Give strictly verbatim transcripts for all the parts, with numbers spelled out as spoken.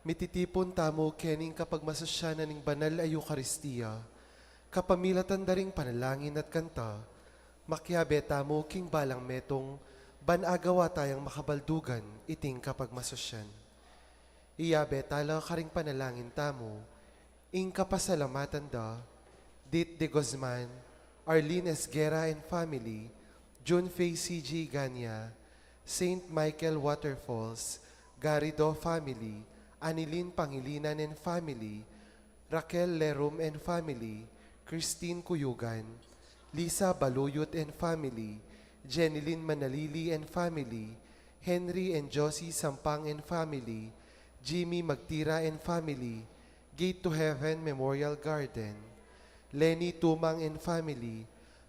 Mititipun tamu kening kapagmasusyanan ning banal a Eukaristia, kapamilatan da ring panalangin at kanta, makiabe tamu king balang metung, ban agawa tayang makabaldugan iting kapagmasusyan. Iyabe tala karing panalangin tamu, ing kapasalamatan da, Dit de Guzman, Arlene Esguerra and family, June Faye C G Gania, Saint Michael Waterfalls, Garrido family, Anilin Pangilinan and family, Raquel Lerum and family, Christine Cuyugan, Lisa Baluyut and family, Jenilyn Manalili and family, Henry and Josie Sampang and family, Jimmy Magtira and family, Gate to Heaven Memorial Garden, Lenny Tumang and family,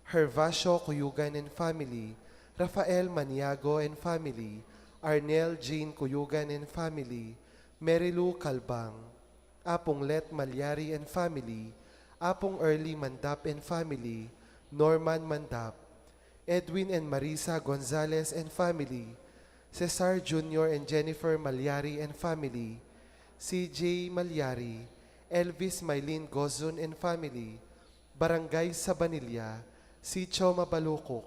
Hervacio Cuyugan and family, Rafael Maniago and family, Arnel Jane Cuyugan and family, Mary Lou Calbang, Apung Let Malyari and family, Apung Early Mandap and family, Norman Mandap, Edwin and Marisa Gonzalez and family, Cesar Junior and Jennifer Malyari and family, C J Malyari, Elvis Mylene Gozun and family, Barangay Sabanilla, Sitio Mabalukuk,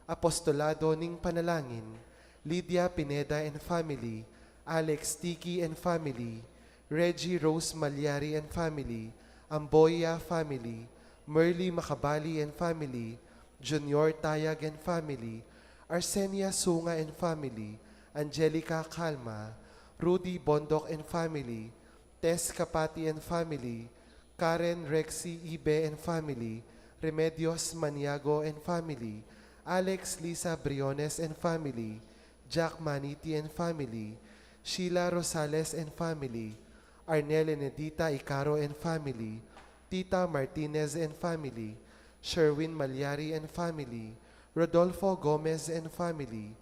Apostolado ning Panalangin, Lydia Pineda and family, Alex Tiki and family, Reggie Rose Malyari and family, Amboya family, Merly Macabali and family, Junior Tayag and family, Arsenia Sunga and family, Angelica Calma, Rudy Bondoc and family, Tess Kapati and family, Karen Rexy Ibe and family, Remedios Maniago and family, Alex Lisa Briones and family, Jack Maniti and family, Sheila Rosales and family, Arnel and Edita Icaro and family, Tita Martinez and family, Sherwin Malyari and family, Rodolfo Gomez and family,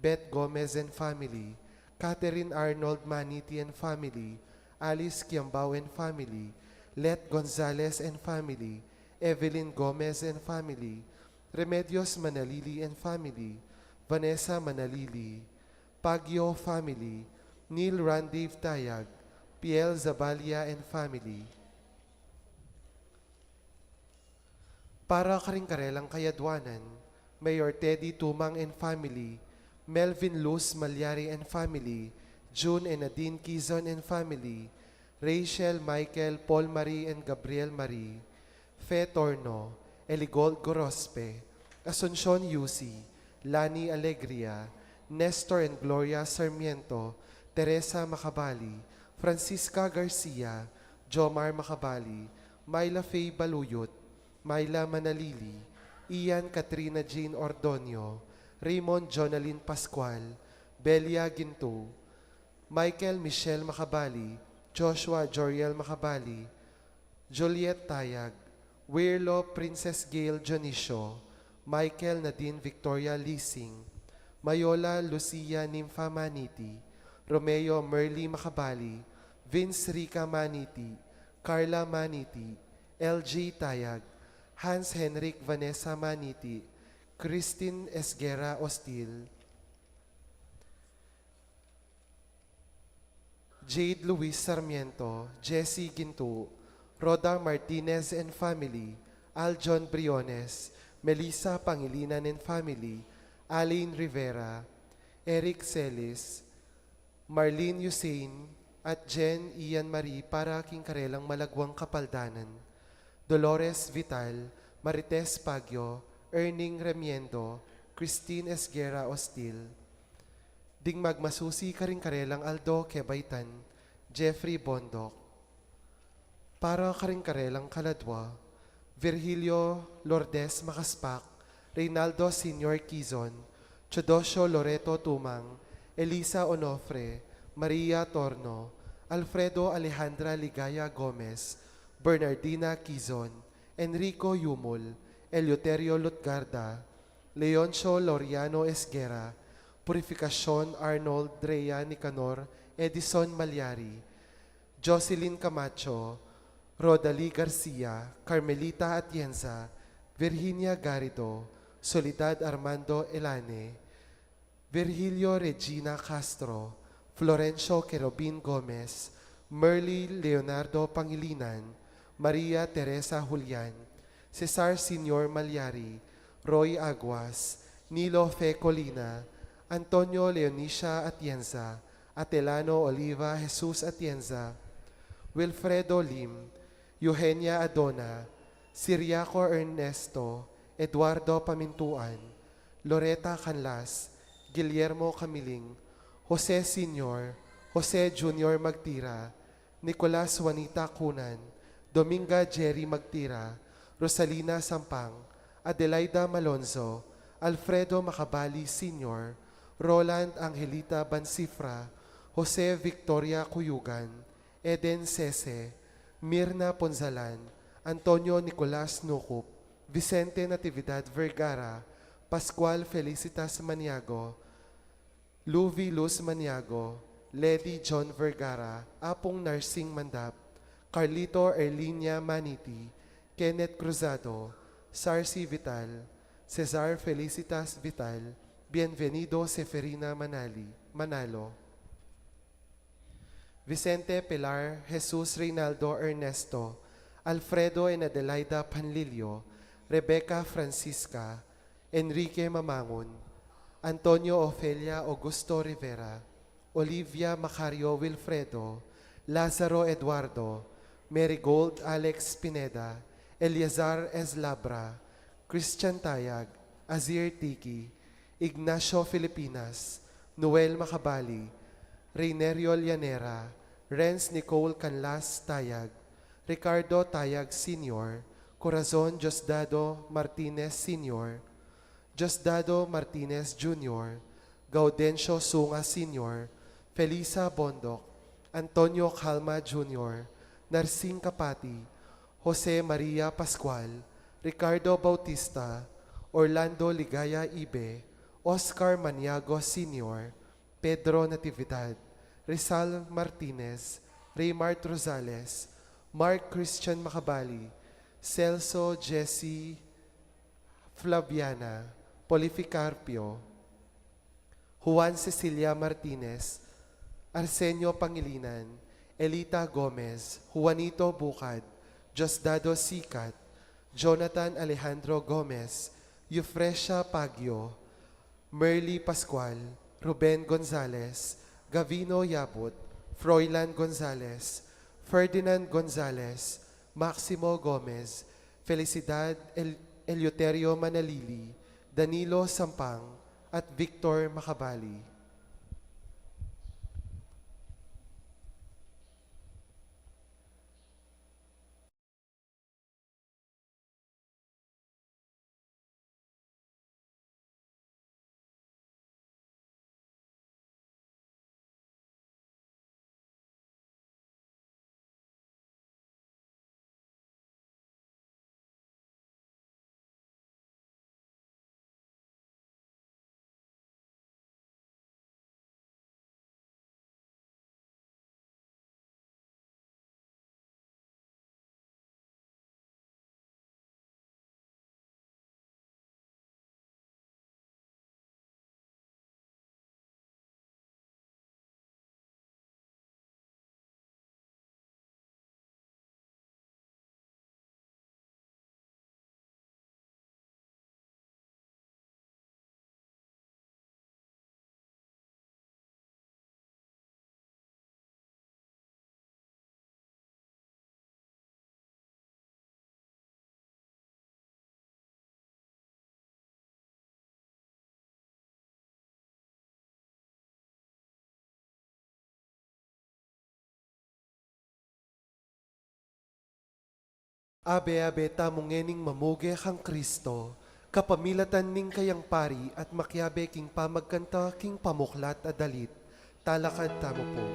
Beth Gomez and family, Catherine Arnold Maniti and family, Alice Kiambao and family, Let Gonzalez and family, Evelyn Gomez and family, Remedios Manalili and family, Vanessa Manalili, Pagio family, Neil Randive Tayag, Piel Zabalia and family. Para karing karelang kayadwanan, Mayor Teddy Tumang and family, Melvin Luz Malyari and family, June and Nadine Quizon and family, Rachel, Michael, Paul Marie and Gabriel Marie, Fe Torno, Eligold Gorospe, Asuncion Yusi, Lani Alegria, Nestor and Gloria Sarmiento, Teresa Macabali, Francisca Garcia, Jomar Macabali, Myla Faye Baluyut, Myla Manalili, Ian Katrina Jean Ordonio, Raymond Jonalyn Pascual, Belia Ginto, Michael Michelle Macabali, Joshua Joriel Macabali, Juliet Tayag, Wirlo Princess Gail Dionisio, Michael Nadine Victoria Lising, Mayola Lucia Nympha Maniti, Romeo Merly Macabali, Vince Rica Maniti, Carla Maniti, L G Tayag, Hans Henrik Vanessa Maniti, Christine Esguerra Ostil, Jade Luis Sarmiento, Jessie Ginto, Rhoda Martinez and family, Aljon Briones, Melissa Pangilinan and family, Aline Rivera, Eric Celis, Marlene Usain, at Jen Ian Marie para king karelang malagwang kapaldanan, Dolores Vital, Marites Pagio, Erning Remiendo, Christine Esguerra Ostil. Ding magmasusi karing karelang aldo kebaitan, Jeffrey Bondoc. Para karing karelang kaladwa, Virgilio Lourdes Macaspac, Reynaldo Senior Quizon, Teodosio Loreto Tumang, Elisa Onofre, Maria Torno, Alfredo Alejandra Ligaya Gomez, Bernardina Quizon, Enrico Yumul, Eleuterio Lutgarda, Leoncio Laureano Esguerra, Purificacion Arnold Drea Nicanor, Edison Malyari, Jocelyn Camacho, Rodalie Garcia, Carmelita Atienza, Virginia Garrido, Soledad Armando Elane, Virgilio Regina Castro, Florencio Querubin Gomez, Merly Leonardo Pangilinan, Maria Teresa Julian, Cesar Senior Malyari, Roy Aguas, Nilo Fe Colina, Antonio Leonicia Atienza, Atelano Oliva Jesus Atienza, Wilfredo Lim, Eugenia Adona, Siriaco Ernesto, Eduardo Pamintuan, Loreta Canlas, Guillermo Camiling, Jose Senior, Jose Junior Magtira, Nicolas Juanita Cunan, Dominga Jerry Magtira, Rosalina Sampang, Adelaida Malonzo, Alfredo Macabali Senior, Roland Angelita Bansifra, Jose Victoria Cuyugan, Eden Sese, Mirna Ponzalan, Antonio Nicolas Nucup, Vicente Natividad Vergara, Pascual Felicitas Maniago, Luvi Luz Maniago, Lady John Vergara, Apung Narsing Mandap, Carlito Erlinia Maniti, Kenneth Cruzado, Sarsi Vital, Cesar Felicitas Vital, Bienvenido Seferina Manali, Manalo, Vicente Pilar, Jesus Reynaldo Ernesto, Alfredo and Adelaida Panlilio, Rebecca Francisca, Enrique Mamangun, Antonio Ofelia Augusto Rivera, Olivia Macario Wilfredo, Lazaro Eduardo, Marigold Alex Pineda, Eleazar Eslabra, Christian Tayag, Azir Tiki, Ignacio Filipinas, Noel Macabali, Reynerio Llanera, Renz Nicole Canlas Tayag, Ricardo Tayag Senior, Corazon Diosdado Martinez Senior, Diosdado Martinez Junior, Gaudencio Sunga Senior, Felisa Bondoc, Antonio Calma Junior, Narsing Capati, Jose Maria Pascual, Ricardo Bautista, Orlando Ligaya Ibe, Oscar Maniago Senior, Pedro Natividad, Rizal Martinez, Raymart Rosales, Mark Christian Macabali, Celso Jesse Flaviana, Polificarpio, Juan Cecilia Martinez, Arsenio Pangilinan, Elita Gomez, Juanito Bucad, Diosdado Sicat, Jonathan Alejandro Gomez, Eufresia Pagio, Merly Pascual, Ruben Gonzales, Gavino Yabut, Froilan Gonzales, Ferdinand Gonzales, Maximo Gomez, Felicidad El-, Eleuterio Manalili, Danilo Sampang, at Victor Macabali. Abe-abe tamu ngening mamuge kang Kristo, kapamilatan ning kayang pari at makiabe king pamagkanta king pamuklat a dalit. Talakad tamu pu.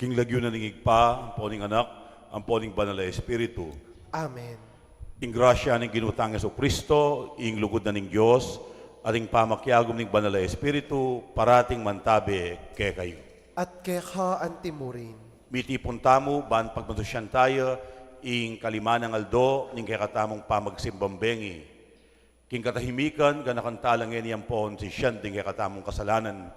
King lagyu na ning Ibpa, ampo ning Anak, ampo ning Banal a Espiritu. Amen. Ing grasya ning Ginu tang Jesucristo, ing lugud na ning Dios, at ing pamakiagum ning Banal a Espiritu, parating mantabe kekayu. At keka antimurin. Mitipun tamu, ban pagmasusyan taya, ing kalimanang aldo, ning kekatamung pamagsimbang bengi. King katahimikan, ganakan tala ngeni ampon sisian ding kekatamung kasalanan.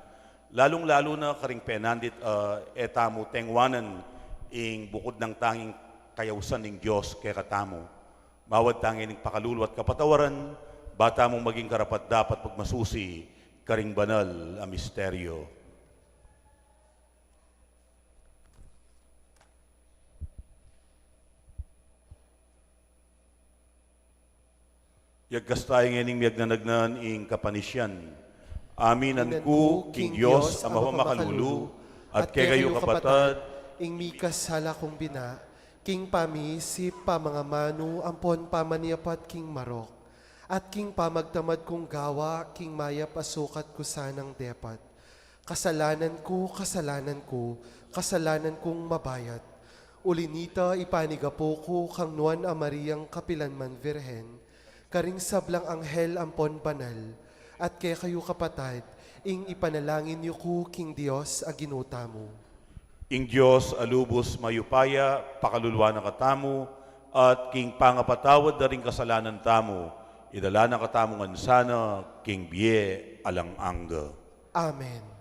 Lalung-lalu na karing penandit, ah, e tamu tengwanan ing bukud nang tanging kayausan ning Dios kekatamu. Mawad ta ngening pakalulu at kapatawaran, ba tamu maging karapat-dapat pagmasusi karing banal a misteryo. Yagkas taya ngening miyagnanagnan ing kapanisian. Aminan ku king Dios a mapamakalulu, at kekayu kapatad, ing mikasala kung bina, king pamiisip, pamangamanu, ampon pamaniapat king marok, at king pamagtamad kung gawa king mayap a sukat ku sanang depat. Kasalanan ku, kasalanan ku, kasalanan kung mabayat. Uli nita, ipanigapu ku kang Nuan a Mariang kapilanman Virgen, karing sablang anghel ampon banal, at kekayu kapatad, ing ipanalangin yu ku king Dios a Ginu tamu. Ing Dios a lubus mayupaya, pakaluluan na katamu, at king pangapatawad da ring kasalanan tamu, idala na katamu ngan sana king bie alang angga. Amen.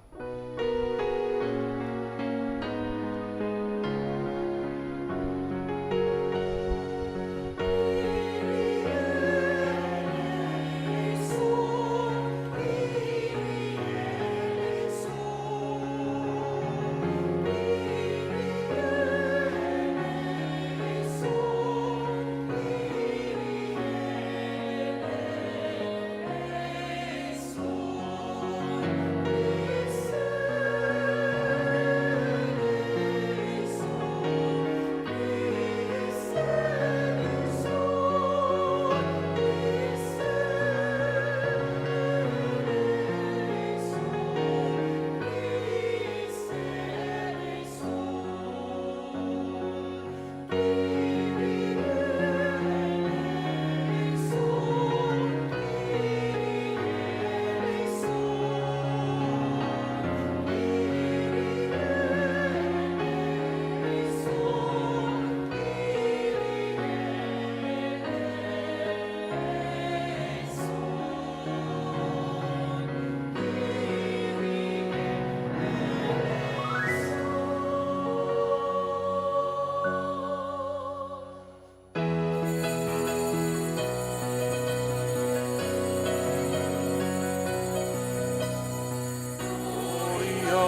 Gloria,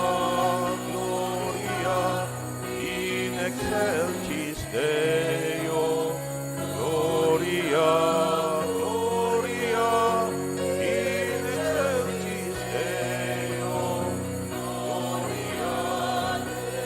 Gloria in excelsis Deo. Gloria, Gloria in excelsis Deo. Gloria Deo.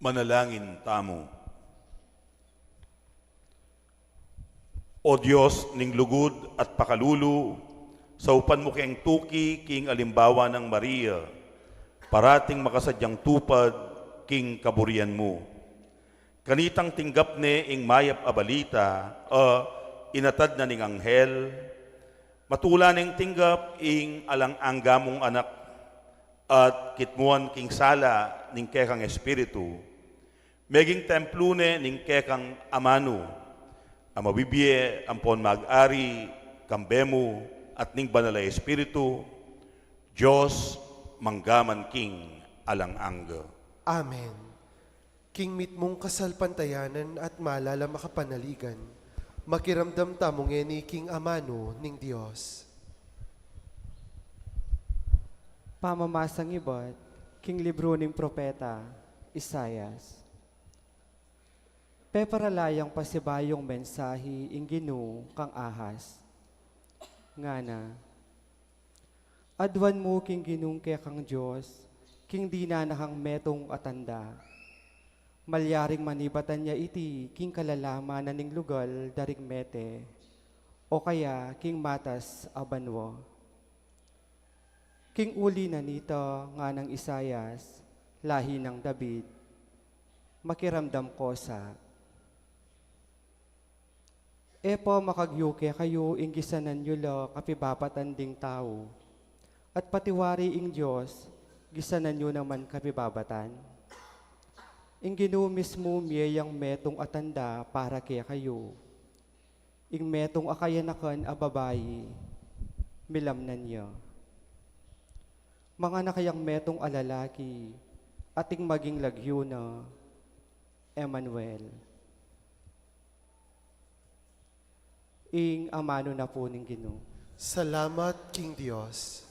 Manalangin tamu. O Dios ning lugud at pakalulu, saupan mu keng tuki king alimbawa nang Maria, parating makasadyang tupad king kaburian mu. Kanitang tinggap ne ing mayap a balita a inatad na ning anghel, Atula neng tinggap ing alang angga mung Anak, at kitmuan king sala ning kekang Espiritu, meging templo ne ning kekang amanu, a mabibie ampon mag-ari kambe mu at ning Banal a Espiritu, Dios, mangga man king alang angga. Amen. King mitmung kasalpantayanan at malala makapanaligan, makiramdam tamu ngeni king amanu ning Dios. Pamamasang ibat king libru ning propeta Isaias. Peparala yang pasibayung mensahe ing Ginu kang Ahaz. Ngana, aduan mu king Ginung kekang Dios, king dinan na kang metung a tanda. Malyaring manibatan ya iti king kalalaman na ning lugal da ring mete, o kaya king matas a banua. King uli na nita, nganang Isaias, lahi nang David, makiramdam ko sa. E pa makagyu kekayu ing gisanan yu la kapibabatan ding tau, at patiwari ing Dios, gisanan yu naman kapibabatan? Ing Ginu mismu mie yang metung a tanda para kekayu. Ing metung a kayanakan a babai, milamnan ya. Manganak yang metung a lalaki, at ing maging lagyu na, Emmanuel. Ing amanu na pu ning Ginu. Salamat king Dios.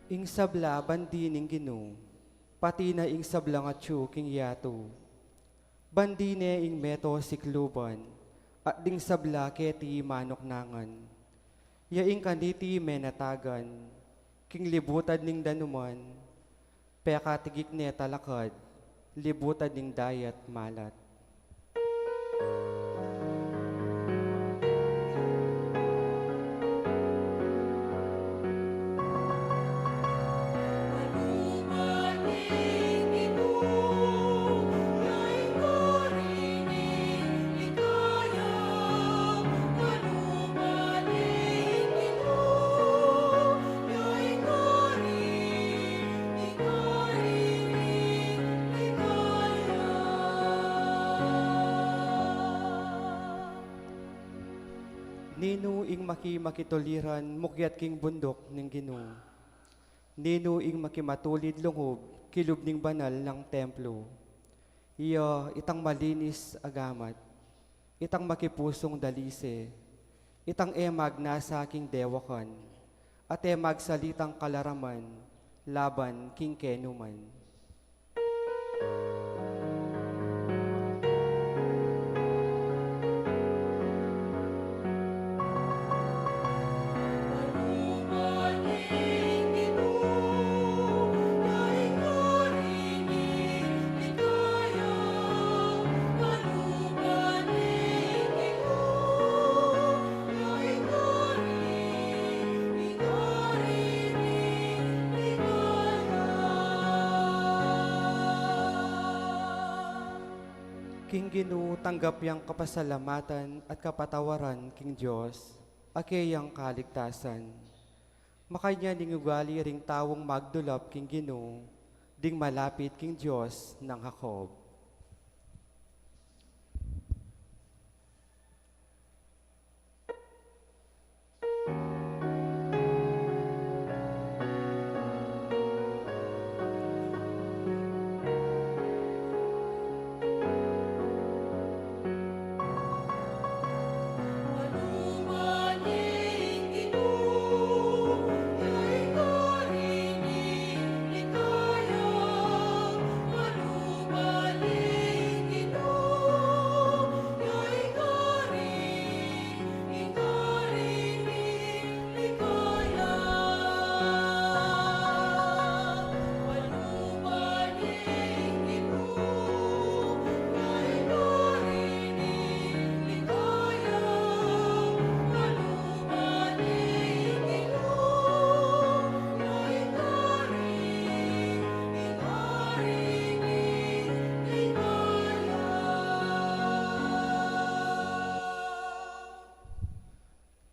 Ing sabla bandi ning Ginu, pati na ing sablang atyu king yatu. Bandi ne ing meto sikluban, at ding sabla keti manuknangan. Ya ing kaniti menatagan, king libutan ning danuman, pekatigik ne talakad, libutan ning dayat malat. Ninu ing maki-, makituliran mukyat king bunduk ning Ginu? Ninu ing makimatulid lungub kilub ning banal nang templo? Iya itang malinis a gamat, itang makipusung dalise, itang e magnasa king dewakan, at e magsalitang kalaraman laban king kenuman. King Ginu tanggap yang kapasalamatan at kapatawaran king Dios, a keyang kaligtasan. Makanyan ing ugali ring taung magdulap king Ginu, ding malapit king Dios nang Jacob.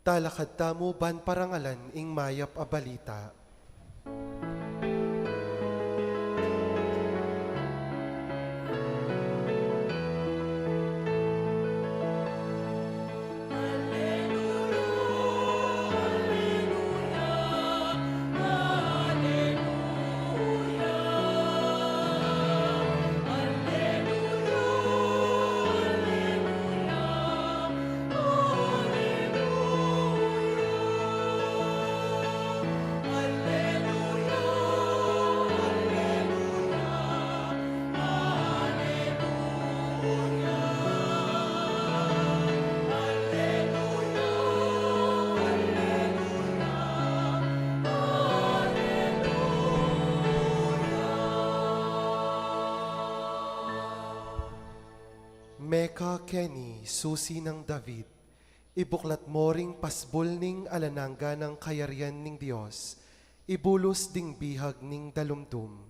Talakad tamu ban parangalan ing mayap a balita. Meka keni, susi nang David, ibuklat mo ring pasbul ning alang angga nang kayarian ning Dios, ibulus ding bihag ning dalumdum.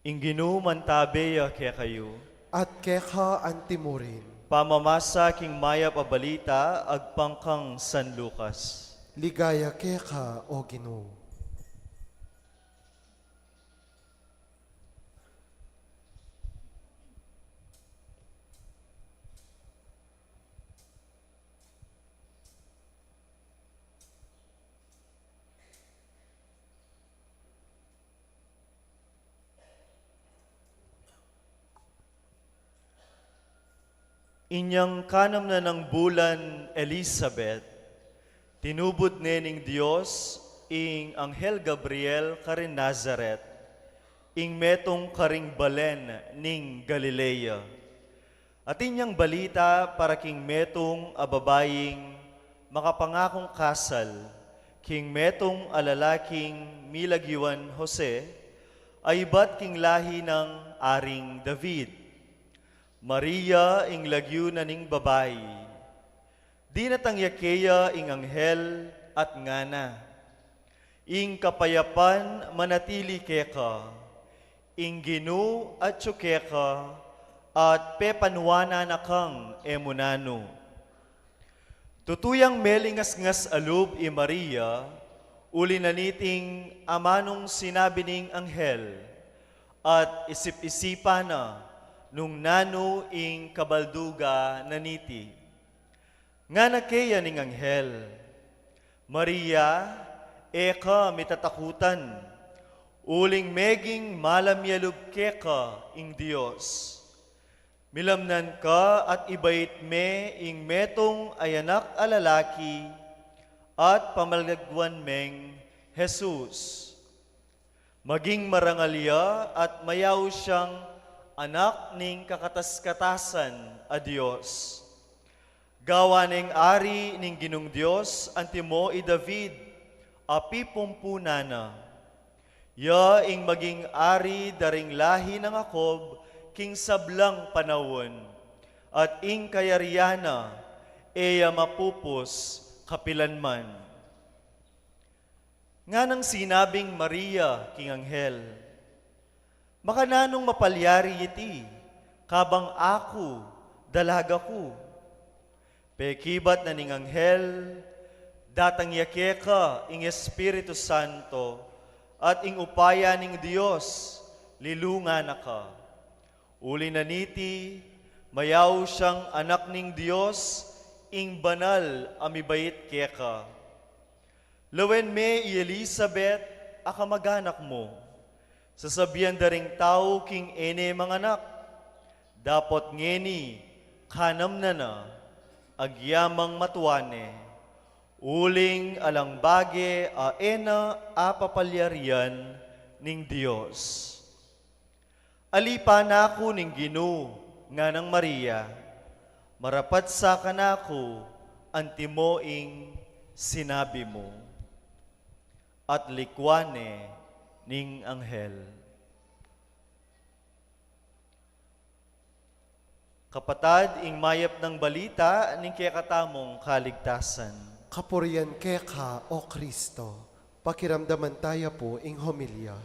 Ing Ginu mantabe ya kekayu. At keka antimurin. Pamamasa king mayap a balita agpang kang San Lucas. Ligaya keka, O Ginu. Inyang kanam na nang bulan Elisabet, tinubud ne ning Dios ing anghel Gabriel karin Nazaret, ing metung karing balen ning Galilea. Atin yang balita para king metung a babaing makapangakung kasal, king metung a lalaking milagyuan Jose, a ibat king lahi nang Aring David. Maria ing lagyu na ning babai. Dinatang ya keya ing anghel at ngana, "Ing kapayapan manatili keka, ing Ginu atyu keka, at pepanuanan na kang e mu nanu." Tutu yang melingasngas a lub i Maria, uli na niting amanung sinabi ning anghel, at isip-isipan na nung nanu ing kabaldugan na niti. Ngana keya ning anghel, "Maria, e ka mitatakutan, uling meging malam ya lub keka ing Dios. Milamnan ka at ibait me ing metung a anak a lalaki, at pamalagyuan meng Jesus. Maging marangal ya at mayaus yang anak ning kakatas-katasan a Dios. Gawan neng ari ning Ginung Dios antimo i David a pipumpunan na. Ya ing maging ari da ring lahi nang Jacob king sablang panaun, at ing kayarian na e ya mapupus kapilanman." Nganang sinabing Maria king anghel, "Makananung mapalyari iti, kabang aku dalaga ku?" Pekibat na ning anghel, "Datang ya keka ing Espiritu Santo, at ing upaya ning Dios lilungan na ka. Uli na niti, mayaus yang anak ning Dios, ing banal a mibait keka. Lawen me i Elisabet a kamag-anak mu, Sasabian da ring tau king e ne manganak, "Dapot ngeni, kanam na na, agyamang matua ne, uling alang bage a e na apapalyarian ning Dios." "Ali pa naku ning Ginu," nganang Maria, "marapat sa kanaku anti mo ing sinabi mu." At likwan ne ning anghel. Kapatad, ing mayap nang balita ning kekatamung kaligtasan. Kapurian keka, O Kristo. Pakiramdaman taya pu ing homilya.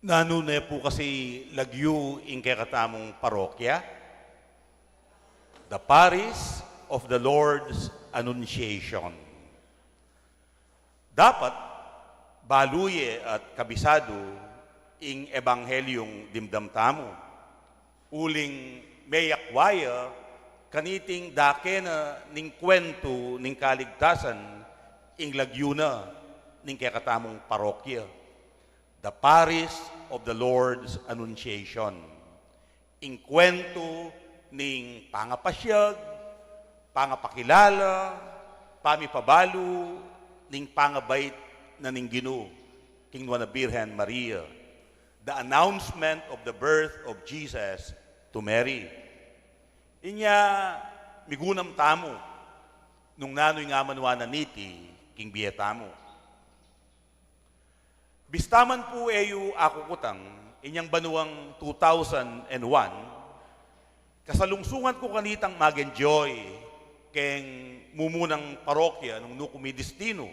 Nanu ne pu kasi lagyu ing kekatamung parokya? The Parish of the Lord's Annunciation. Dapat, balu ye at kabisadu ing ebanghelyung dimdam tamu. Uling meyakwa ya kaniting dake na ning kwentu ning kaligtasan ing lagyu na ning kekatamung parokya. The Parish of the Lord's Annunciation. Ing kwentu ning pangapasyag, pangapakilala, pamipabalu ning pangabait na ning Ginu king Nuan a Birhen Maria. The announcement of the birth of Jesus to Mary. Inya, migunam tamu nung nanu ing amanuan na niti king bie tamu. Bista man pu e yu akukutang inyang banuang two thousand and one, kasalungsungan ku kanitang mag-enjoy keng mumunang parokya nung nuku mi distinu,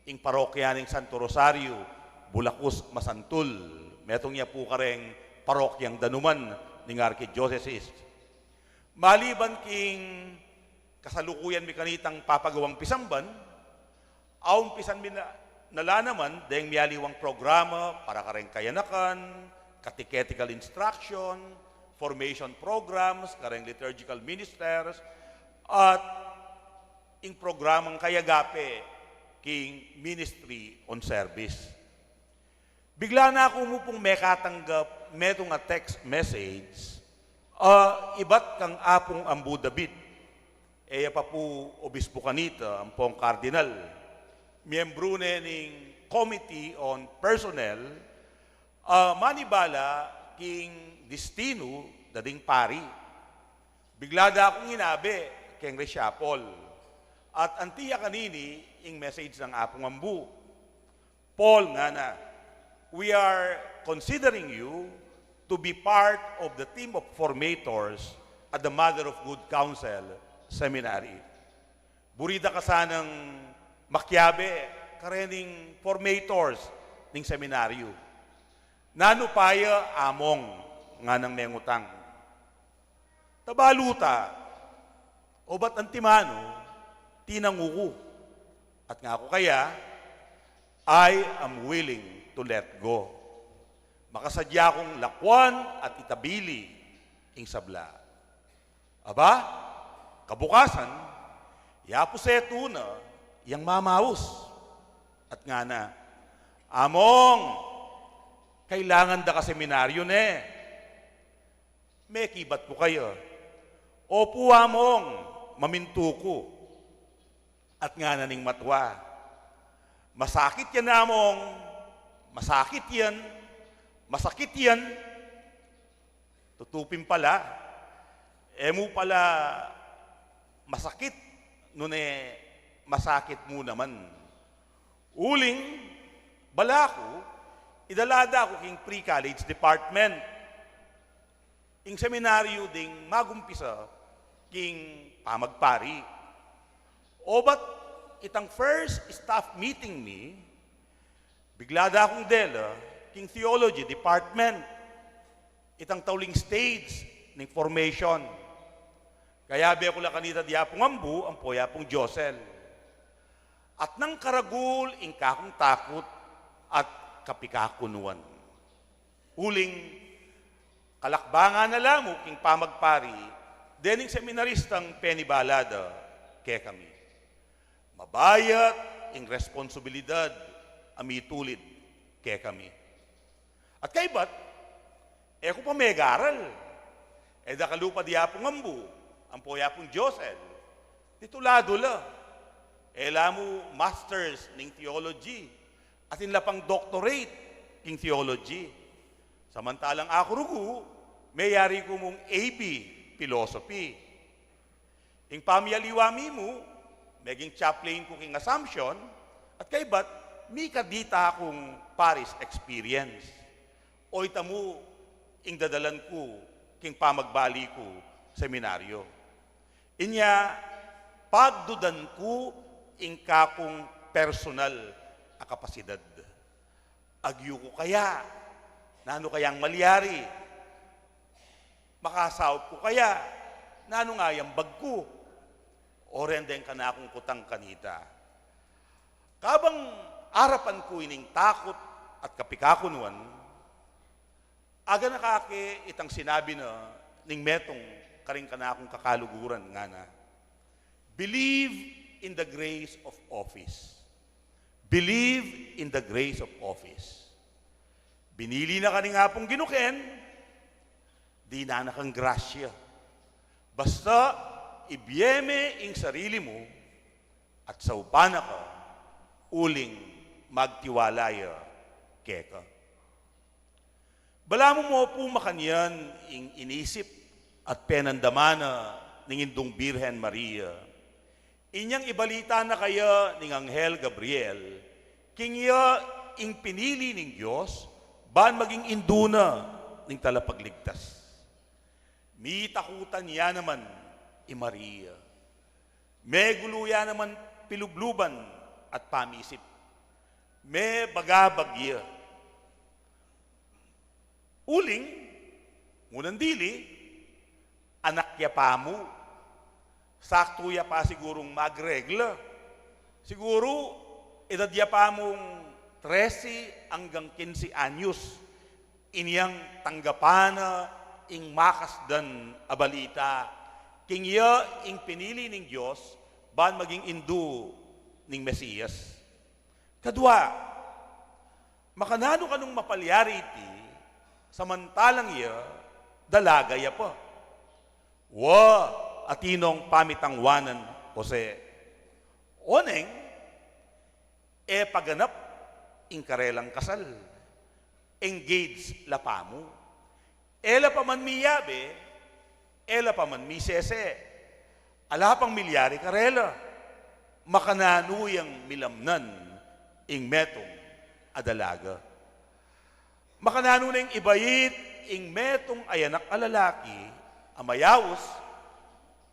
ing parokya ning Santo Rosario, Bulacus, Masantul. Metung ya pu kareng parokyang danuman ning Archdiocese. Maliban king kasalukuyan mi kanitang papagawang pisamban, aumpisan mi na, na la naman deng mialiwang programa para kareng kayanakan, catechetical instruction, formation programs kareng liturgical ministers, at ing programang kay Agape king Ministry on Service. Bigla na ku mu pung mekatanggap metung a text message, a ibat kang Apung Ambu David. E ya pa pu obispu kanita ampong kardinal. Miyembru ne ning Committee on Personnel, a manibala king distinu da ding pari. Bigla da kung inabe keng reshuffle. At anti ya kanini ing message nang Apung Ambu. Paul, ngana, "We are considering you to be part of the team of formators at the Mother of Good Counsel Seminary." Buri da ka sanang makiabe karening formators ning seminaryu. "Nanu pa ya, Among?" nganang mengutang. "Tabalu ta, obat antimanu, tinangu ku. At ngaku kaya, I am willing to let go. Makasadya kung lakwan at itabili ing sabla." Aba, kabukasan, yapu setu na yang mamaus. At ngana, "Among, kailangan da ka seminaryu ne. Mekibat ku kaya?" "Opu, Among, mamintu ku." At ngana ning matua, "Masakit yan, Among. Masakit yan. Masakit yan." Tutu pin pala, e mu pala masakit nune masakit mu naman. Uling, balaku, idala da ku king pre-college department. Ing seminaryu ding magumpisa king pamagpari. Obat itang first staff meeting mi, bigla da kung dela king theology department. Itang tauling stage ning formation. Kayabe ku la kanita dya pung ambu, ampo ya pung Josel. At nang karagul ing kakung takut at kapikakunuan. Uling kalakbangan na la mu king pamagpari, dening seminaristang penibalada kekami. Mabayat ing responsibilidad a mitulid kekami. At kaybat, e ku pa megaral. E da kalupa dya pung ambu, ampo ya pung Josel, titulado la. E la mu masters ning theology, atin la pang doctorate king theology. Samantalang aku rugu, meyari ku mung A B philosophy. Ing pamialiwa mi mu, meging chaplain ku king Assumption, at kaybat, mika dita kung parish experience. O ita mu ing dadalan ku king pamagbali ku seminaryo. Inya, pagdudan ku ing kakung personal a kapasidad. Agyu ku kaya? Nanu kayang malyari? Makasaup ku kaya? Nanu nga yang bag ku? O ren deng kanakung kutang kanita. Kabang arapan ku ining takut at kapikakunuan, aganaka ke itang sinabi na ning metung karing kanakung kakaluguran, ngana, "Believe in the grace of office. Believe in the grace of office." Binili na ka ning Apung Ginu ken, dinan na kang grasya. Basta ibie me ing sarili mu at saupan na ka, uling magtiwala ya keka. Balamu mu pu makanyan ing inisip at penandama na ning Indung Birhen Maria. Inyang ibalita na kaya ning Anghel Gabriel, king iya ing pinili ning Dios ban maging indu na ning Talapagligtas. Mitakutan ya naman i Maria. Megulu ya naman pilubluban at pamisip. Mebagabag ya. Uling, ngunang dili, anak ya pa mu. Saktu ya pa sigurung magregla. Siguru, edad ya pa mung trese anggang kinse anyos. Inyang tanggapan na ing makasdan a balita. King iya ing pinili ning Dios, ban maging indu ning Mesias. Kadua, makananu kanung mapalyari iti, samantalang iya, dalaga ya pa? Wa, atin nong pamitangwanan, Jose. Oneng, e pa ganap ing karelang kasal. Engage la pa mu. E la pa man miyabe, e la pa man misese. Ala pang milyari karela. Makananu yang milamnan ing metung a dalaga? Makananu neng ibait ing metung a anak a lalaki a mayaus,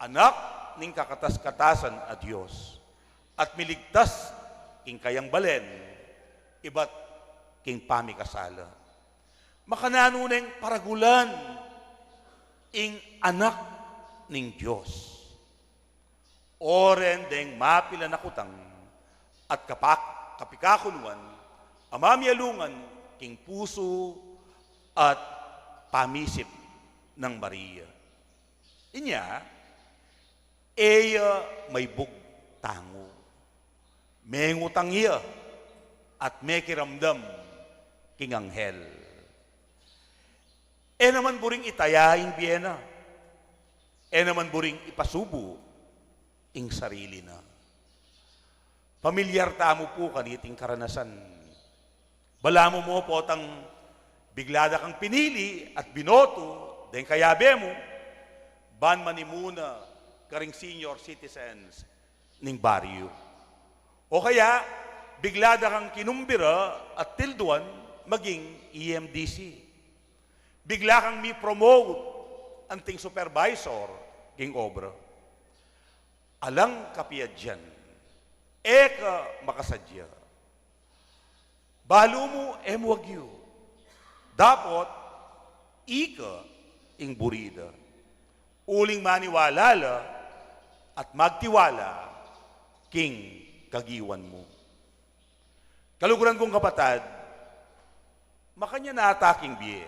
anak ning kakatas-katasan a Dios, at miligtas king kayang balen, ibat king pamikasala? Makananu neng paragulan ing anak ning Dios? O ren deng mapilan a kutang at kapak-, kapikakunuan a mamialungan king pusu at pamisip nang Maria. Inya, e ya maibug tangu. Mengutang ya at mekiramdam king anghel. E naman buring itaya ing bie na. E naman buring ipasubu ing sarili na. Pamilyar tamu pu kaniting karanasan. Balamu mu potang bigla da kang pinili at binoto deng kayabe mu, ban manimuna karing senior citizens ning baryu. O kaya, bigla da kang kinumbira at tilduan maging E M D C. Bigla kang mi-promote anting supervisor king obra. Alang kapiadyan, e ka makasadya. Balu mu e mu agyu. Dapot ika ing buri da. uling maniwala la at magtiwala king kagiwan mu. Kaluguran kung kapatad, makanyan na ata king bie.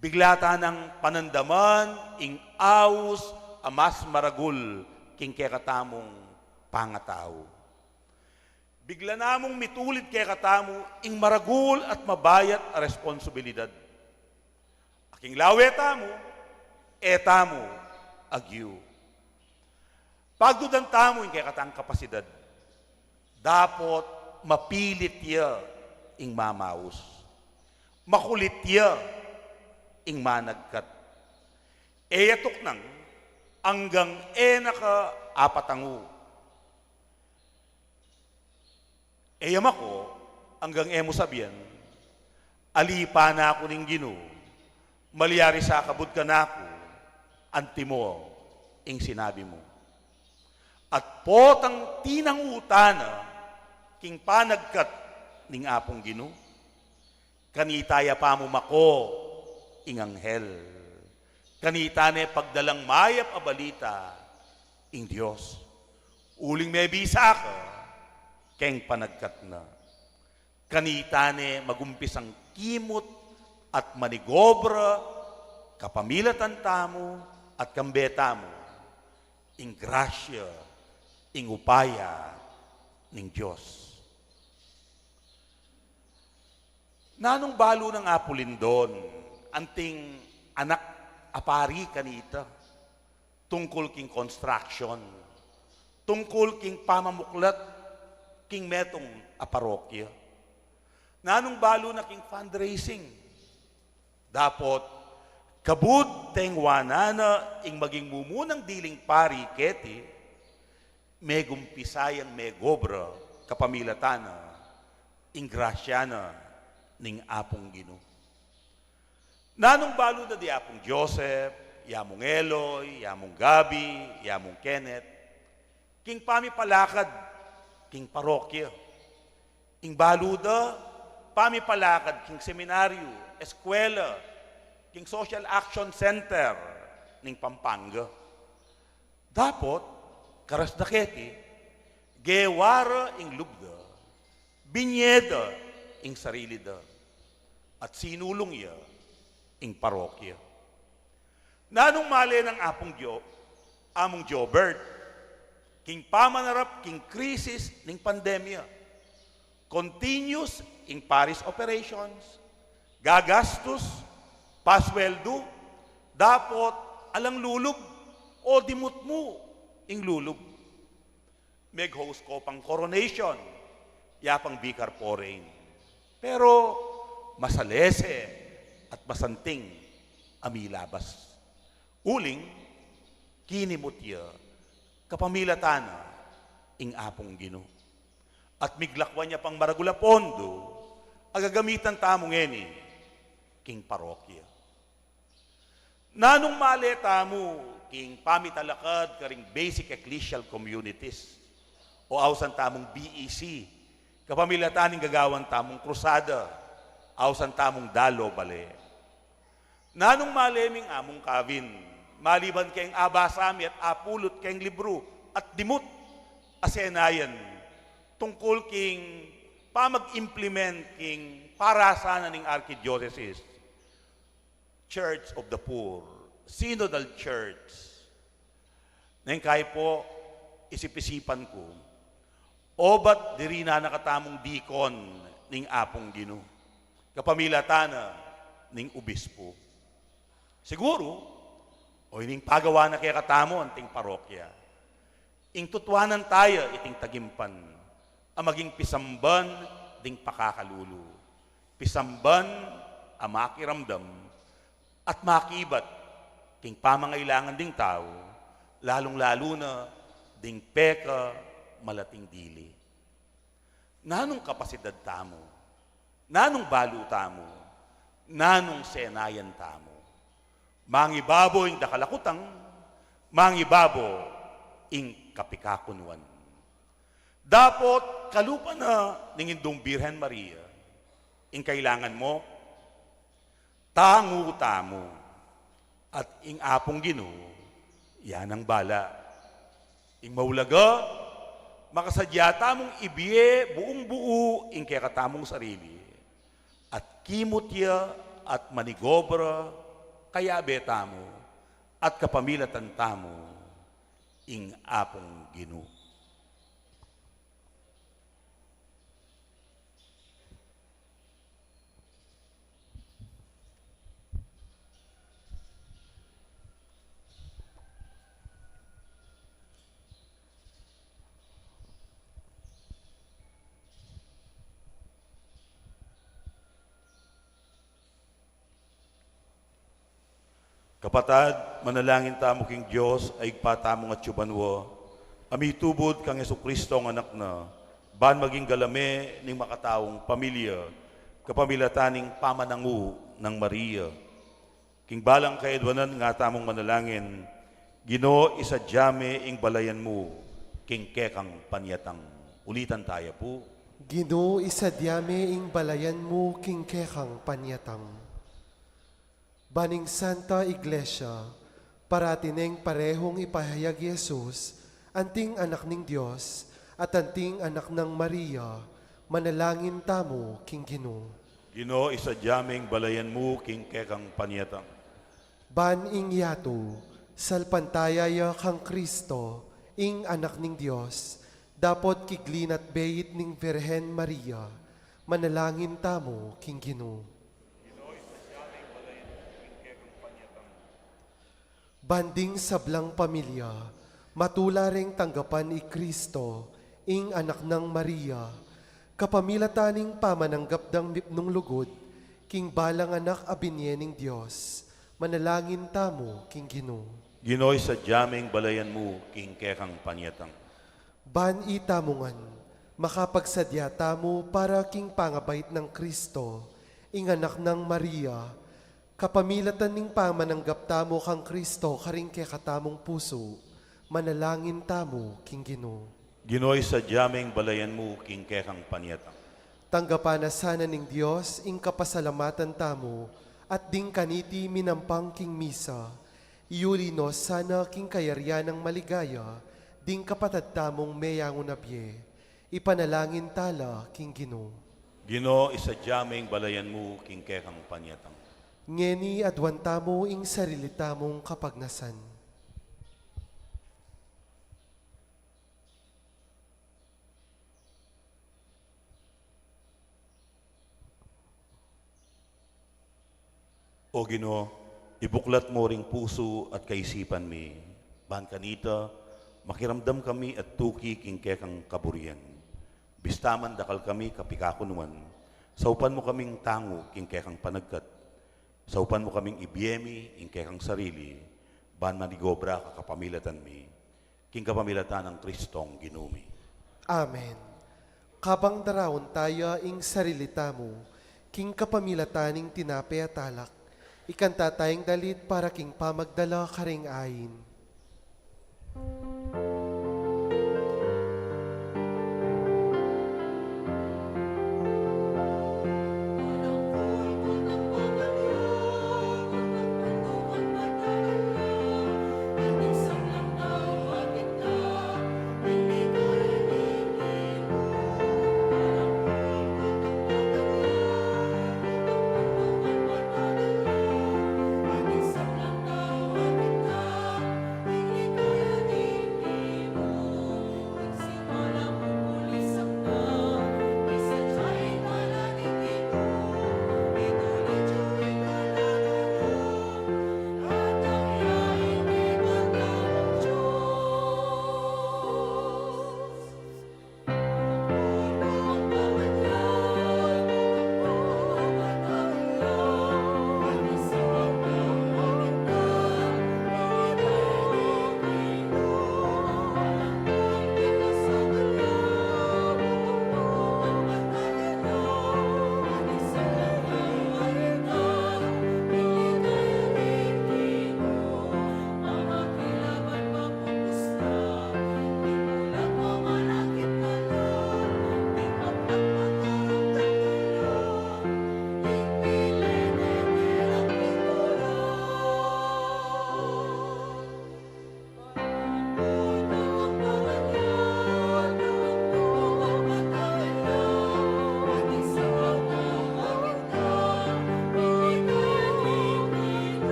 Bigla ta nang panandaman ing aus a mas maragul king kekatamung pangatau. Bigla namung mitulid kekatamu ing maragul at mabayat a responsibilidad. Aking lawe tamu, e tamu agyu. Pagdudan tamu ing kekatang kapasidad. Dapot mapilit ya ing mamaus. Makulit ya ing managkat. E ya tuknang anggang e na ka apatangu. E ya mako anggang e mu sabian, "Ali pa naku ning Ginu, malyari sa kabud kanaku, antimo ing sinabi mu." At potang tinangu ta na king panagkat ning Apung Ginu. Kanita ya pa mu mako ing anghel. Kanita ne pagdalang mayap a balita ing Dios. Uling mebisa ka keng panagkat na. Kanita ne magumpisang kimut at manigobra kapamilatan tamu at kambe tamu ing grasya, ing upaya ning Dios. Nanung balu nang Apu Lindon, anting anak a pari kanita, tungkul king construction, tungkul king pamamuklat king metung a parokya? Nanung balu na king fundraising? Dapot, kabud tengwanan na ing maging mumunang diling pari keti, megumpisa yang megobra kapamilatan na ing grasya na ning Apung Ginu. Nanung balu da di Apung Joseph, ya Mung Eloy, ya Mung Gabi, ya Mung Kenneth, king pamipalakad king parokya? Ing balu da, pamipalakad king seminaryu, eskwela, king Social Action Center ning Pampanga. Dapot, karas da keti, gewa ra ing lub da, binye da ing sarili da, at sinulung ya ing parokya. Nanung male nang Apung Jo-, Amung Jobert, king pamanarap king krisis ning pandemya? Continuous ing parish operations, gagastus, pasweldu, dapot alang lulub, o dimut mu ing lulub. Meg-host ko pang coronation, ya pang vicar foreign. Pero masalese at masanting a milabas. Uling, kinimut ya kapamilatan na ing Apung Ginu. At miglakwan ya pang maragul a pondo a gagamitan tamu ngeni king parokya. Nanung male tamu king pamitalakad karing basic ecclesial communities o ausan tamung B E C, kapamilatan ning gagawan tamung krusada, ausan tamung dalo bale? Nanung male ming Amung Kavin, maliban keng abasa mi at apulut keng libru at dimut a senayan tungkul king pamag-implement king parasan na ning Archdiocese, Church of the Poor, Synodal Church? Neng kai po, isip-isipan ku, obat diri na na katamung dikon ning Apung Ginu, kapamilatan na ning ubispu? Siguru, o ining pagawa na kekatamu anting parokya, ing tutuanan taya iting tagimpan a maging pisamban ding pakakalulu, pisamban a makiramdam at makibat king pamangailangan ding tau, lalung-lalu na ding peka malating dili. Nanung kapasidad tamu? Nanung balu tamu? Nanung senayan tamu? Mangibabo ing dakal a kutang, mangibabo ing kapikakunuan. Dapot kalupa na ning Indung Birhen Maria, ing kailangan mo, tangu tamu. At ing Apung Ginu, ya nang bala. Ing maulaga, makasadya tamung ibie buung-buu ing kekatamung sarili, at kimut ya at manigobra kayabe tamu, at kapamilatan tamu ing Apung Ginu. Kapatad, manalangin tamu king Dios a Ibpa tamung atsu banua, a mitubud kang Jesucristo a Anak na, ban maging gala me ning makataung pamilya, kapamilatan ning pamanangu nang Maria. King balang kayadwanan nga tamung manalangin, Ginu, isadya me ing balayan mu king kekang panyatang. Ulitan taya pu. Ginu, isadya me ing balayan mu king kekang panyatang. Ban ing Santa Iglesia, parati neng parehung ipahayag i Jesus, anting Anak ning Dios, at anting Anak nang Maria, manalangin tamu king Ginu. Ginu, isadya me ing balayan mu king kekang panyatang. Ban ing yatu, salpantaya ya kang Kristo, ing Anak ning Dios, dapot kiglinat beit ning Virgen Maria, manalangin tamu king Ginu. Ban ding sablang pamilya, matula reng tanggapan i Kristo, ing Anak nang Maria, kapamilatan ning pamananggap dang mipnung lugud, king balang anak a binie ning Dios, manalangin tamu king Ginu. Ginu, isadya me ing balayan mu king kekang panyatang. Ban itamu ngan, makapagsadya tamu para king pangabait nang Kristo, ing Anak nang Maria, kapamilatan ning pamananggap tamu kang Kristo karing kekatamung pusu, manalangin tamu king Ginu. Ginu, isadya me ing balayan mu king kekang panyatang. Tanggapan na sana ning Dios ing kapasalamatan tamu, at ding kaniti minampang king misa, iyuli no sana king kayarian nang maligaya ding kapatad tamung meyangu na bie. Ipanalangin tala king Ginu. Ginu, isadya me ing balayan mu king kekang panyatang. Ngeni aduan tamu ing sarili tamung kapagnasan. O Ginu, ibuklat mu ring pusu at kaisipan mi, ban kanita, makiramdam kami at tuki king kekang kaburian. Bista man dakal kami kapikakunuan, saupan mu kaming tangu king kekang panagkat. Saupan mu kaming ibie mi ing kekang sarili, ban manigobra ka kapamilatan mi. King kapamilatan nang Kristong Ginu mi. Amen. Kabang daraun taya ing sarili tamu, king kapamilatan ning tinape at alak, ikanta taya ing dalit para king pamagdala karing ain.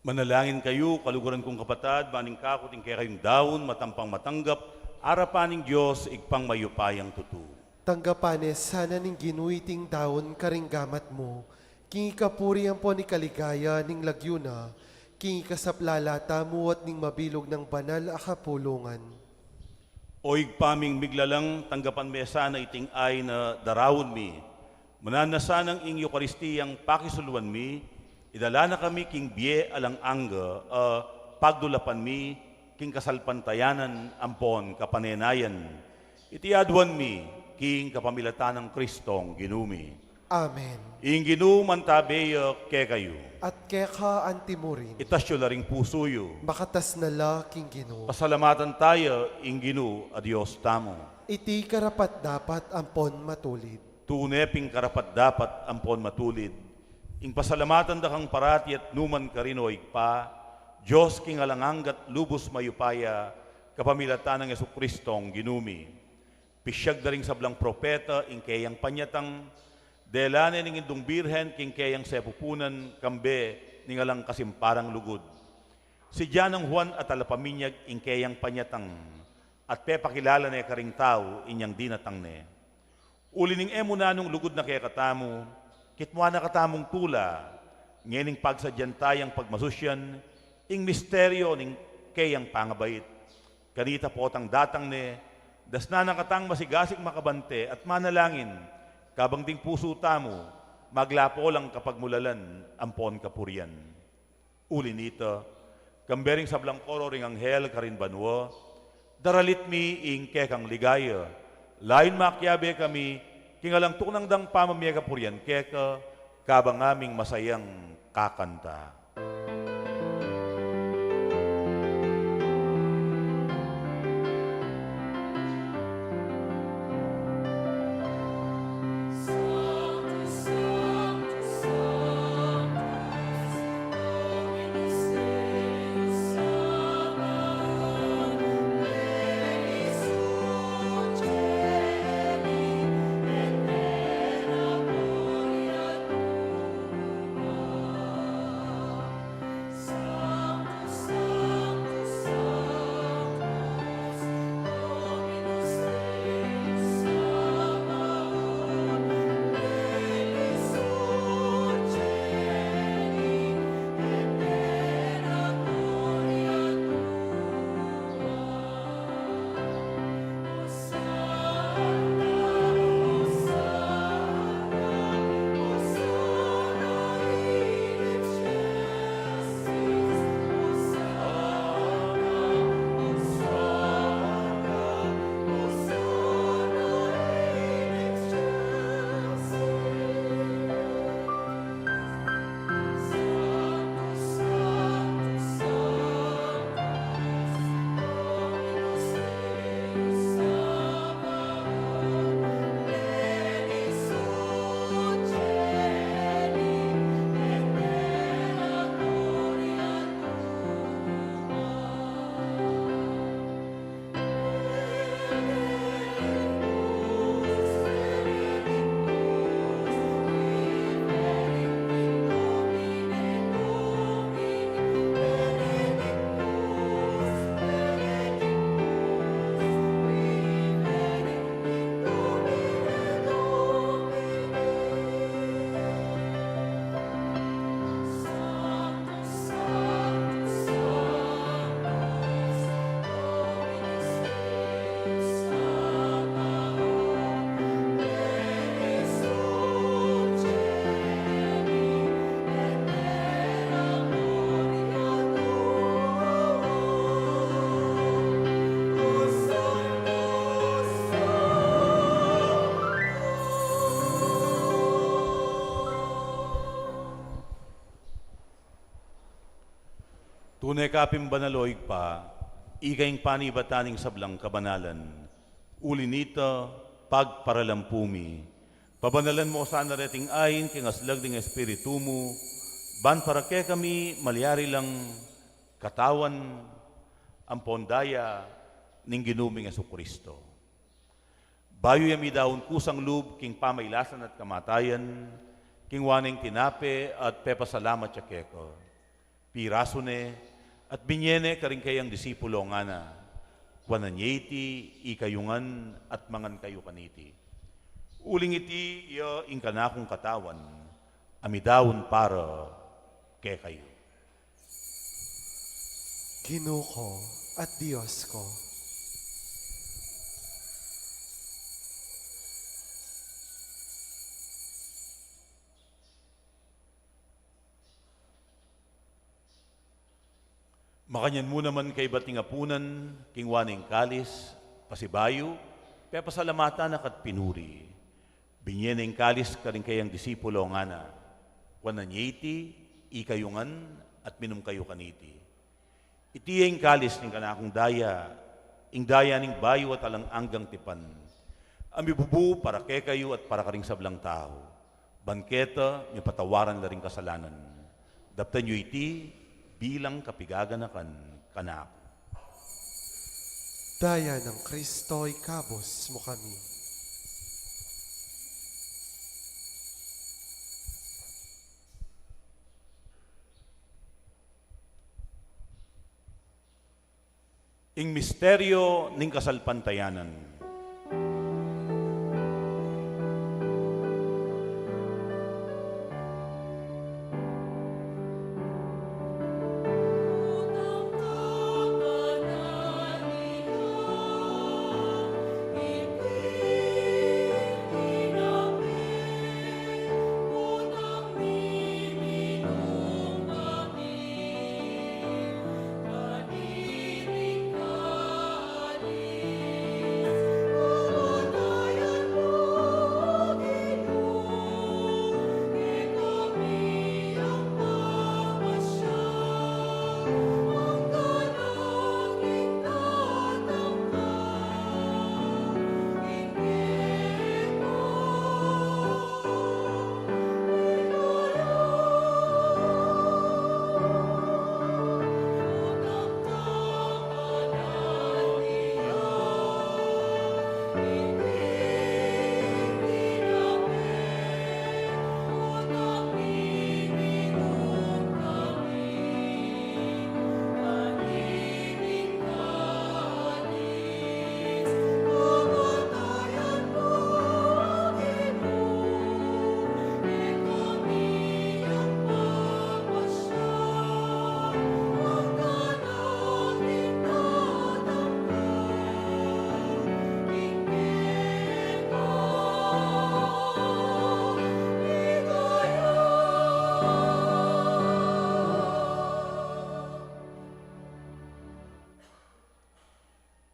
Manalangin kayu, kaluguran kung kapatad, ban ing kaku at ing kekayung daun matampang matanggap arapan ning Dios, Ibpang mayupayang tutu. Tanggapan ne sana ning Ginu iting daun karing gamat mu, king ikapuri ampon ikaligaya ning lagyu na, king ikasaplala tamu at ning mabilug nang banal a kapulungan. O Ibpa ming miglalang, tanggapan me sana iting ain a daraun mi. Mananu na sanang ing Eukaristiyang pakisuluan mi, idala na kami king bie alang angga a pagdulapan mi king kasalpantayanan ampon kapanenayan. Iti aduan mi king kapamilatan nang Kristong Ginu mi. Amen. Ing Ginu mantabe ya kekayu. At keka anti mu rin. Itas yu la ring pusu yu. Makatas na la king Ginu. Pasalamatan taya ing Ginu a Dios tamu. Iti karapat-dapat ampon matulid. Tune pin karapat-dapat ampon matulid ing pasalamatan da kang parati at numan karin, o Ibpa, Dios king alang angga at lubus mayupaya, kapamilatan nang Jesucristong Ginu mi. Pisyag da ring sablang propeta ing keyang panyatang, dela ne ning Indung Birhen king keyang sepupunan kambe ning alang kasimparang lugud. Sidya nang Juan a Talapaminyag ing keyang panyatang, at pepakilala ne karing tau inyang dinatang ne. Uli ning e mu nanung lugud na kekatamu, kitmuan na katamung tula, ngening pagsadyan tayang pagmasusyan ing misteryo ning keyang pangabait. Kanita potang datang ne, dasnan na katang masigasig makabante at manalangin, kabang ding pusu tamu maglapo lang kapagmulalan ampon kapurian. Uli nita, kambe ring sablang koro ring anghel karin banua, daralit mi ing kekang ligaya. Layun makiabe kami king alang tuknang dang pamamie kapurian keka, kabang aming masayang kakanta. Tune ka pin banal, o Ibpa, ika ing panibatan ning sablang kabanalan. Uli nita, pagparalampu mi, pabanalan mu sana reting ain king aslag ning Espiritu mu, ban para kekami malyari lang katawan ampon daya ning Ginu ming Jesucristo. Bayu ya midaun kusang lub king pamailasan at kamatayan, kingwa ne ing tinape at pepasalamat ya keka. Pirasu ne at binye ne karing kayang disipulo, ngana: Kuanan ye iti ikayu ngan at mangan kayu kaniti. Uling iti iya ing kanakung katawan a midaun para kekayu. Ginu ku at Dios ku. Makanyan mu naman kaybat ning apunan, kinua ne ing kalis, pasibayu, pepasalamatan na ka't pinuri. Binye ne ing kalis karing kayang disipulo, ngana: Kuanan ye iti ikayu ngan at minum kayu kaniti. Iti ya ing kalis ning kanakung daya, ing daya ning bayu at alang anggang tipan, a mibubu para kekayu at para karing sablang tau. Ban keta mipatawaran la ring kasalanan. Daptan yu iti bilang kapigaganakan kanaku. Daya nang Kristo, ikabus mu kami. Ing misteryo ning kasalpantayanan.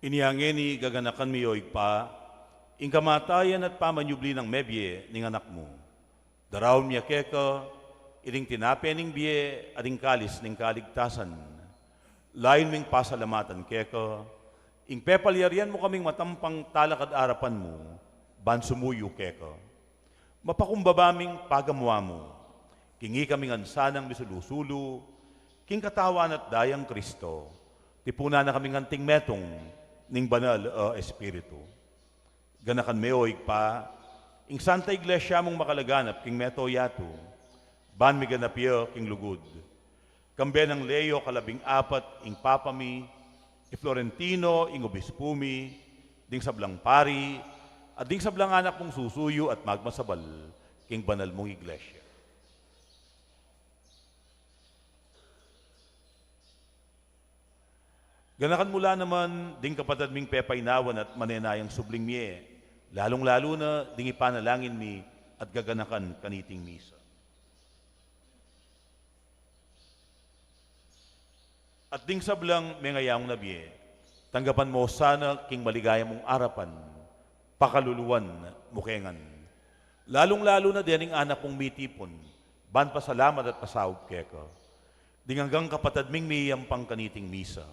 Inya ngeni gaganakan mi, o Ibpa, ing kamatayan at pamanyubli nang mebie ning Anak mu. Daraun mi ya keka ining tinape ning bie at ing kalis ning kaligtasan. Layun ming pasalamatan keka ing pepalyarian mu kaming matampang talakad arapan mu ban sumuyu keka. Mapakumbaba ming pagamuan mu king ikami ngan sanang misulu-sulu king katawan at dayang Kristo. Tipunan na kaming anting metung ning Banal a Espiritu. Ganakan me, o Ibpa, ing Santa Iglesia mung makalaganap king mabilug a yatu, ban miganap ya king lugud. Kambe nang Leo kalabing apat, ing Papa mi, i Florentino, ing Obispu mi, ding sablang pari, at ding sablang anak mung susuyu at magmasabal king banal mung Iglesia. Ganakan mu la naman ding kapatad ming pepainawan at manenayang subling mie, lalung-lalu na ding ipanalangin mi at gaganakan kaniting misa. At ding sablang mengayang na bie, tanggapan mu sana king maligaya mung arapan, pakaluluan mu ke ngan. Lalung-lalu na dening anak mung mitipun ban pasalamat at pasaup keka. Ding anggang kapatad ming miyampang kaniting misa,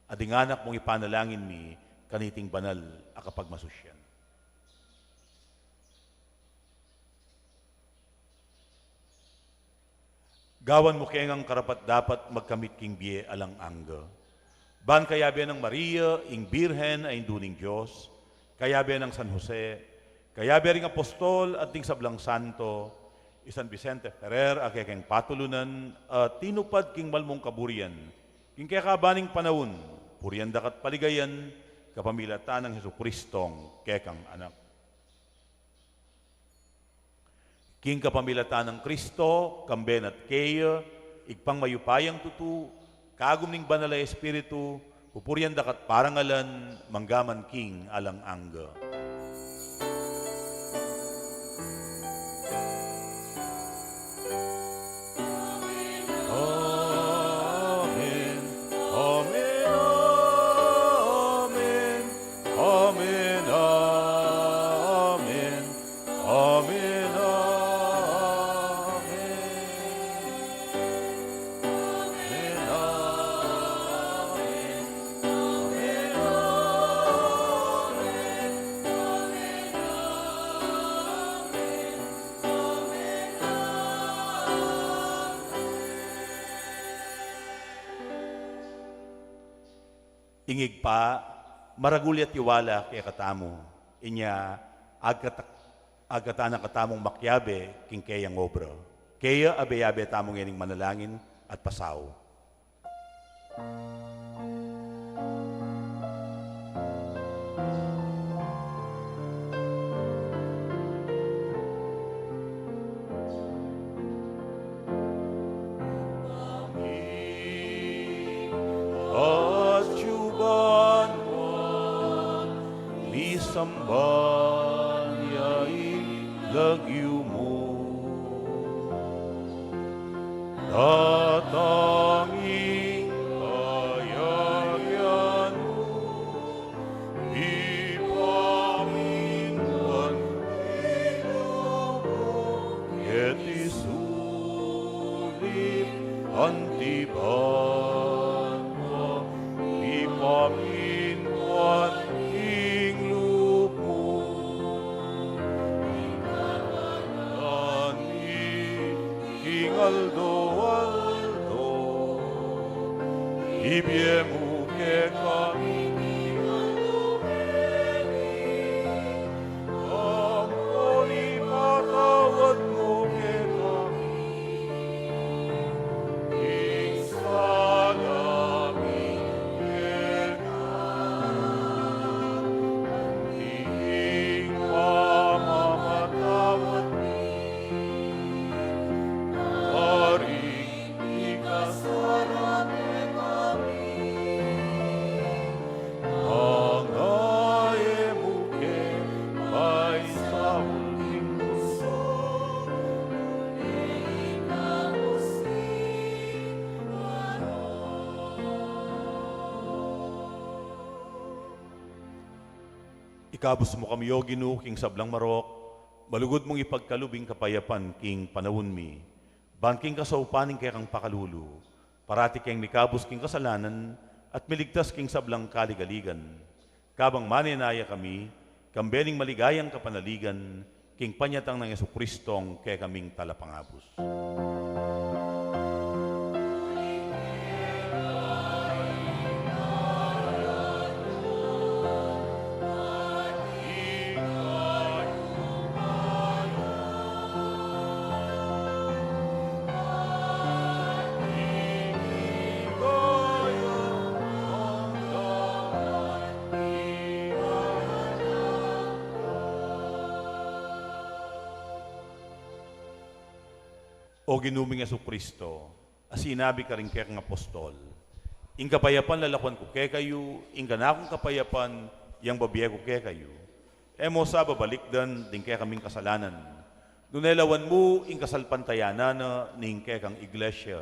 at ding anak mung ipanalangin mi kaniting banal a kapagmasusyan. Gawan mu ke ngang karapat-dapat magkamit king bie alang angga. Ban kayabe nang Maria, ing Birhen a Indu ning Dios, kayabe nang San Jose, kayabe ring apostol at ding sablang santo, I San Vicente Ferrer a kekeng patulunan a tinupad king mal mung kaburian king kekaban ning panaun, purian daka at paligayan kapamilatan nang Jesucristong kekang Anak. King kapamilatan nang Kristo, kambe na at keya, Ibpang mayupayang tutu, kagum ning Banal a Espiritu, pupurian daka at parangalan, mangga man king alang angga. Amen. Amen. Amen. Amen. Amen. Amen. Amen. Ing Ibpa, maragul ya tiwala kekatamu, inya agkat-, agkatan na katamung makiabe king keyang obra. Kaya abe-abe tamu ngening manalangin at pasau. Atyuban mu, misamban ya ing lagyu mu. Datang ing kayarian mu, ipamintuan ing lub mu keti sulip anti banua, ipamintuan ing lub mu. Ing kakanan mi king aldo-aldo, ibie mu kekami king aldo ngeni, ampon ipatawad mu kekami ing sala mi keka, anti ing pamamatawad mi karing mikasala kekami. Manga e mu ke paisaul king kusug, nune ikabus ing marok. Ikabus mu kami, O Ginu, king sablang marok, malugud mung ipagkalub ing kapayapan king panaun mi. Ban king kasaupan ning kekang pakalulu, parati keng mikabus king kasalanan at miligtas king sablang kaligaligan. Kabang manenaya kami, kambe ning maligayang kapanaligan, king panyatang nang Jesucristong kekaming Talapangabus. O Ginu ming Jesucristo, a sinabi karing kekang apostol, "Ing kapayapan lalakuan ku kekayu, ing kanakung kapayapan yang babie ku kekayu." E mu sa babalikdan ding kekaming kasalanan, nune lawan mu ing kasalpantayanan na ning kekang Iglesia,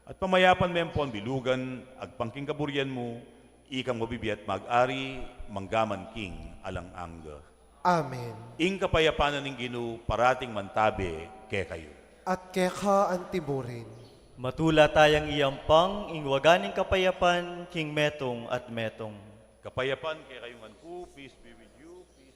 at pamayapan me ampon bilugan agpang king kaburian mu, ikang mabibie at mag-ari mangga man king alang angga. Amen. Ing kapayapan na ning Ginu parating mantabe kekayu. At keka anti mu rin. Matula tayang iyampang ing waga ning kapayapan king metung at metung. Kapayapan kekayu ngan pu, peace be with you, peace.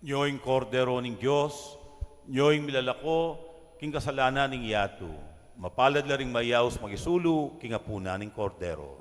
Nyo ing Kordero ning Dios, nyo ing milalako king kasalanan ning yatu. Mapalad la ring mayaus makisulu king apunan ning Kordero.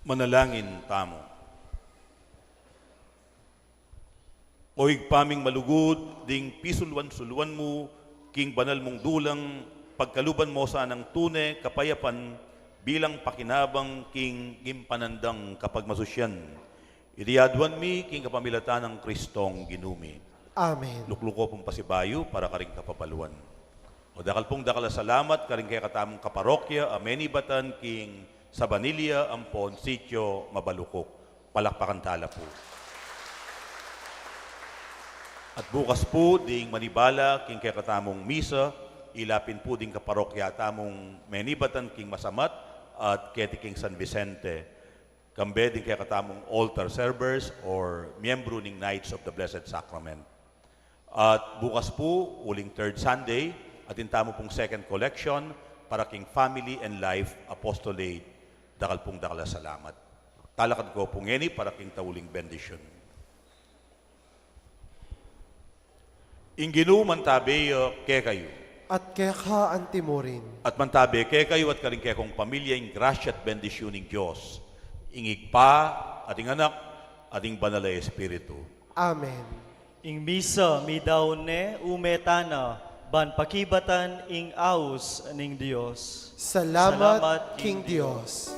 Manalangin tamu. O Ibpa ming malugud, ding pisuluan-suluan mu king banal mung dulang, pagkaluban mu sanang tune kapayapan bilang pakinabang king gimpan dang kapagmasusian. Iti aduan mi king kapamilatan nang Kristong Ginu mi. Amen. Lukluko pung pasibayu para karing kapabaluan. O dakal pung dakal a salamat karing kekatamung kaparokya a menibatan king Sabanilla ampon Sitio Mabalukuk. Palakpakan tala pu. At bukas pu ding manibala king kekatamung misa, ilapin pu ding kaparokya tamung menibatan king Masamat at keti king San Vicente. Kambe ding kekatamung altar servers or miyembru ning Knights of the Blessed Sacrament. At bukas pu, uling third Sunday, atin tamu pung second collection para king Family and Life Apostolate. Dakal pung dakal a salamat. Talakad ko pu ngeni para king tauling bendisyun. Ing Ginu mantabe ya kekayu. At keka antimurin. At mantabe kekayu at karing kekong pamilya ing grasya at bendisyun ning Dios, ing Ibpa, at ing Anak, at ing Banal a Espiritu. Amen. Ing misa midaun ne, ume tana, ban pakibatan ing aus ning Dios. Salamat king Dios.